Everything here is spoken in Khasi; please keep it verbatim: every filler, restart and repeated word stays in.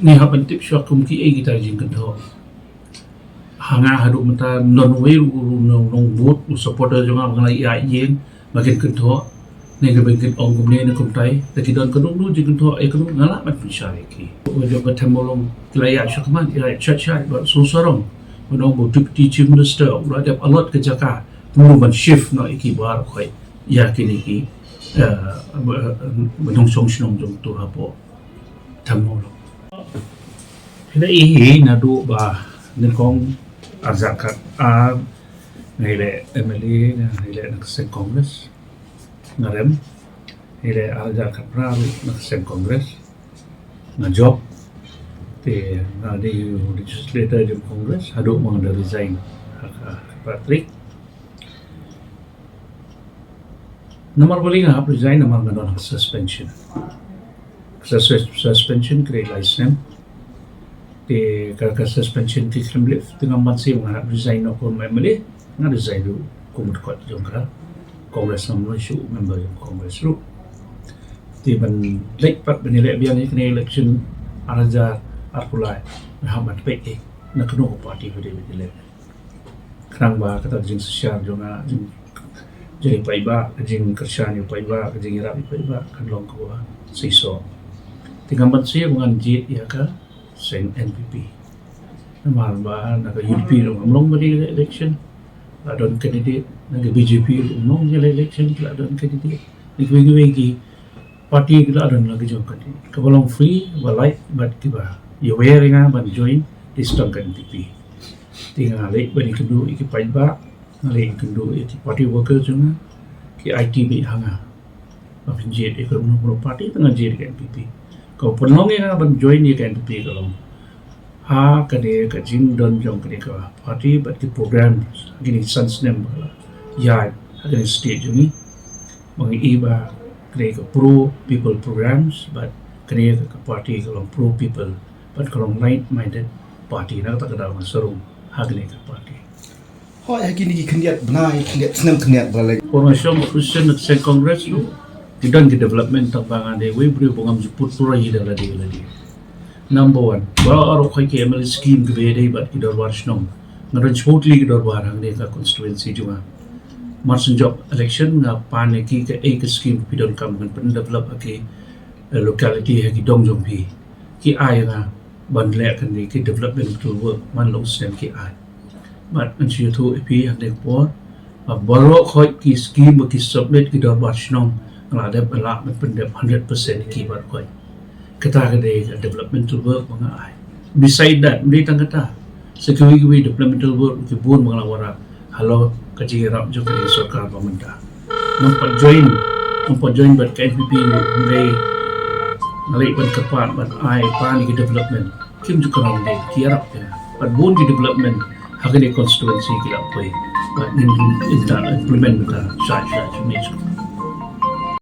Ngi hap ban tip shuwa kum kiei kita ki jingkynthoh. Ha nga haduh mynta, none wei ruh u nong, nong vote, u supporter jong nga ba nga la ïaid ïeng ba kin kynthoh. Ne ka ban kin ong kumne ne kumtai, te ki don ka dong dong jingkynthoh, eh, ka dong nga lah ban pynshai ïa ki. Ba jong ka Thymmawlong ki la ïaid sha khmat, ïaid sha sha, ba shu sarong. Ba nong ba u Deputy Chief Minister u la dep allot ka jaka, kumno ban shift noh ïa ki baroh khoit ïa kine ki, eh, ba, ba nongshong shnong jong uto hapoh Thymmawlong. Phi la ïohi naduh ba nyngkong arhajar khatar, nga ïaleh M L A, nga ïaleh na ka seng Congress, nga rem, ïaleh arhajar khatar phra ruh na ka seng Congress, nga jop, te nga dei u legislator jong Congress, haduh ba nga da resign ha ka, ha ka Patrick. Namar balei nga hap resign, namar nga don ha ka suspension. Ka sus-, suspension ka dei lai snem. Te ka, ka suspension ki khlem lift, te ngam banse ba nga hap resign noh kum M L A, nga resign ruh kum u dkhot jong ka Congress, ngam loi shuh u member jong Congress ruh. Te ban leit pat ban ïaleh biang ïa kane election arhajar arphew lai, nga hap ban peit eh na kano ka party ba dei ban ïaleh. Khnang ba kata ka jingshisha jong nga, jing, jingïapaidbah, ka jingkyrshan ïapaidbah, ka jingïarap ïapaidbah kan long kaba seisoh. Te ngam banse ba ngan jied ïa ka seng N P P. Namar ba na ka U D P ruh ngam long ban ïaleh election, la don candidate, na ka B J P ruh ngam long ïaleh election, la don candidate. Ïa kiwei kiwei ki party ki la don la ki jong ka, kaba long free, ba lait bad kiba ïawer ïa nga ban join, te sa tang ka N P P. Te nga leit ban ïakynduh ïa ki paidbah, nga leit ïakynduh ïa ki party worker jong nga, ki aiti beit ha nga ba phin jied ïa kano kano party, te nga jied ïa ka N P P. Kaba pynlong ïa nga ban join ïa ka N P P ka long ha kane ka jingdon jong kane ka party bad ki programs ha kine ki san snem ba la ïaid ha kane ka state jong ngi, ba ngi i ba kane ka pro people programs, bad kane ka party ka long pro people bad ka long like minded party. Na kata ka daw nga sa rung ha kane ka party. Hooid, ha kine ki khyndiat bnai, khyndiat snem, khyndiat ba la leit. Por nga shong opposition na ka seng Congress ruh, ki don ki development, tang ba nga dei uwei u briew ba ngam ju put pura ïa da lade lade. Number one, baroh khoit ki M L A scheme kiba ïadei bad ki dorbar shnong, nga don shiphew tylli ki dorbar hangne ha ka constituency jong nga. Mar shen jop election nga pan ïa ki kaei ka scheme phi donkam ban pyndevelop ha ki, eh, locality, ha ki dong jong phi. Ki ai ïa nga ban leh kane ki developmental work man la u snem, ki ai. Bad ngan shu ïathuh ïa phi hangne ka por, ba baroh khoit ki scheme ba ki submit ki dorbar shnong, nga la dep, nga lah ban pyndep hundred percent ïa ki baroh khoit. Kata ka dei ka developmental work ba nga ai. Beside that, ym dei tang kata, sa kiwei kiwei developmental work ki bun ba nga la wanrah halor ka jingïarap jong kane ka sorkar ba mynta. Ngam pat join, ngam pat join bad ka N P P ruh, hynrei nga leit ban kyrpad ban ai pan ïa ki development, kim ju kynmaw, dei ki ïarap ïa nga. Bad bun ki development ha kane ka constituency ki la poi, bad ngin, ngin da implement mynta shai shai shai.